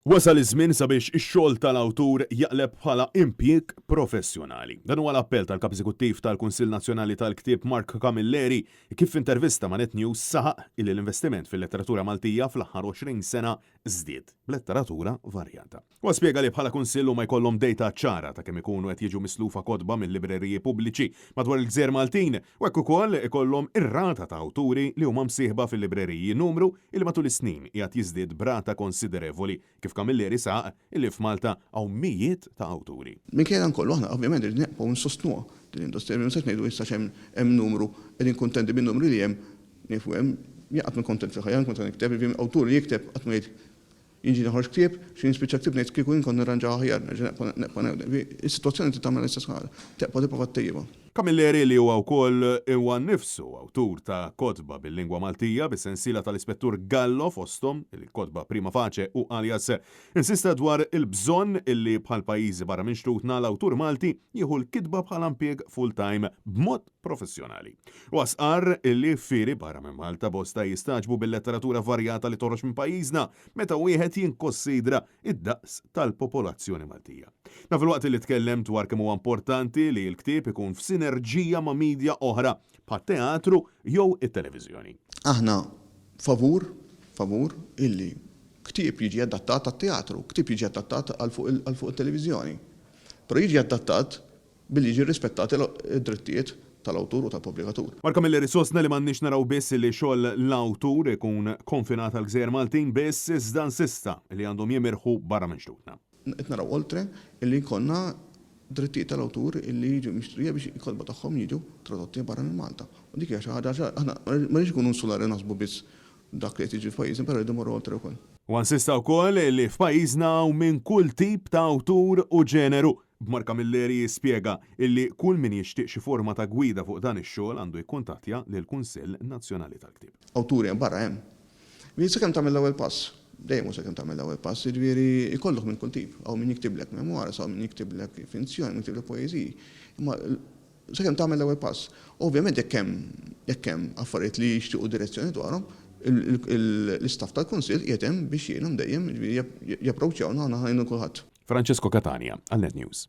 Wasal iż-żmien sabiex ix-xogħol tal-awtur jaqleb bħala impjieg professjonali. Dan huwa l-appell tal-Kap Eżekuttiv tal-Kunsill Nazzjonali tal-Ktieb Mark Camilleri kif f'intervista ma' Net News saħaq illi l-investiment fil-letteratura Maltija fl-aħħar 20 sena żdied, b'letteratura varjata. Huwa spjega li bħala Kunsill huma jkollhom data ċara ta' kemm ikunu qed jiġu mislufa kotba mil-libreriji pubbliċi madwar il-gżejjer Maltin u hekk ukoll ikollhom ir-rata ta' awturi li huma msieħba fil-libreriji, numru illi matul is-snin qiegħed jiżdied b'rata konsiderevoli, kif Camilleri saħaq illi f'Malta hawn mijiet ta' awturi. Minkejja dan kollu aħna ovvjament irrid neqbgħu nsostnuha din l-industrija, ma nistax ngħidu issa x'hemm hemm numru qegħdin kuntenti bin-numri li hemm, nieqfu hemm, jien qatt ma kontent fil-ħajja, anke meta nikteb, jiġifieri awtur li jikteb qatt ma jgħid Jien ġieli noħroġ ktieb, xi nispiċċa ktieb ngħid kieku jien kont nirranġaha aħjar, nerġa' neqpa' neqpa' ngħewden. Is-sitwazzjoni trid tagħmel l-istess ħaġa, teqpa' tipprova ttejjibha. Camilleri li huwa wkoll huwa nnifsu awtur ta' kotba bil-lingwa Maltija bis-sensiela tal-Ispettur Gallo fosthom il-kotba Prima Facie u Alias, insista dwar il-bżonn illi bħal pajjiżi barra minn xtutna l-awtur Malti jieħu l-kitba bħala impjieg full-time b'mod professjonali. Huwa stqarr li f'fieri barra minn Malta bosta jistagħġbu bil-letteratura varjata li toħroġ minn pajjiżna meta wieħed jinkossidra d-daqs tal-popolazzjoni Maltija. Dan filwaqt li tkellem dwar kemm huwa importanti li l-ktieb ikun f'sinerġija ma' media oħra bħat-teatru jew it-televiżjoni. Aħna favur, favur illi ktieb jiġi adattat għat-teatru, ktieb jiġi adattat għal fuq it-televiżjoni. Però jiġi adattat billi jiġi rrispettati d-drittijiet tal-awtur u tal-pubblikatur. Mark Camilleri sostna li m'għandniex naraw biss li xogħol l-awtur ikun konfinat għall-gżejjer Maltin biss iżda insista li għandhom jimirħu barra minn xtutna. Qed naraw oltre illi jkollna drittijiet tal-awtur illi jiġu mixtrija biex il-kotba tagħhom jiġu tradotti barra minn Malta. U dik hija xi ħaġa għax aħna ma rridx inkunu insulari naħsbu biss dak li qed jiġri f'pajjiżna però rridu mmorru oltre wkoll. Huwa insista wkoll li f'pajjiżna hawn minn kull tip ta' awtur u ġeneru B'Mark Camilleri jispjega illi kull min jixtieq xi forma ta' gwida fuq dan ix-xogħol għandu jikkuntattja lill-Kunsill Nazzjonali tal-Ktieb. Awturi hemm barra hemm. Jiġifieri sakemm tagħmel l-ewwel pass, dejjem hu sakemm tagħmel l-ewwel pass, jiġifieri jkollok minn kull tip. Hawn min jiktiblek memoirs, hawn min jiktiblek finzjoni, min jiktiblek poeżiji. Imma sakemm tagħmel l-ewwel pass. Ovvjament jekk hemm jekk hemm affarijiet li jixtiequ direzzjoni dwarhom, l-istaff tal-Kunsill qiegħed hemm biex jgħinhom dejjem, jiġifieri japproċċjawna aħna ħa ngħinu kulħadd. Francesco Catania għal Net News.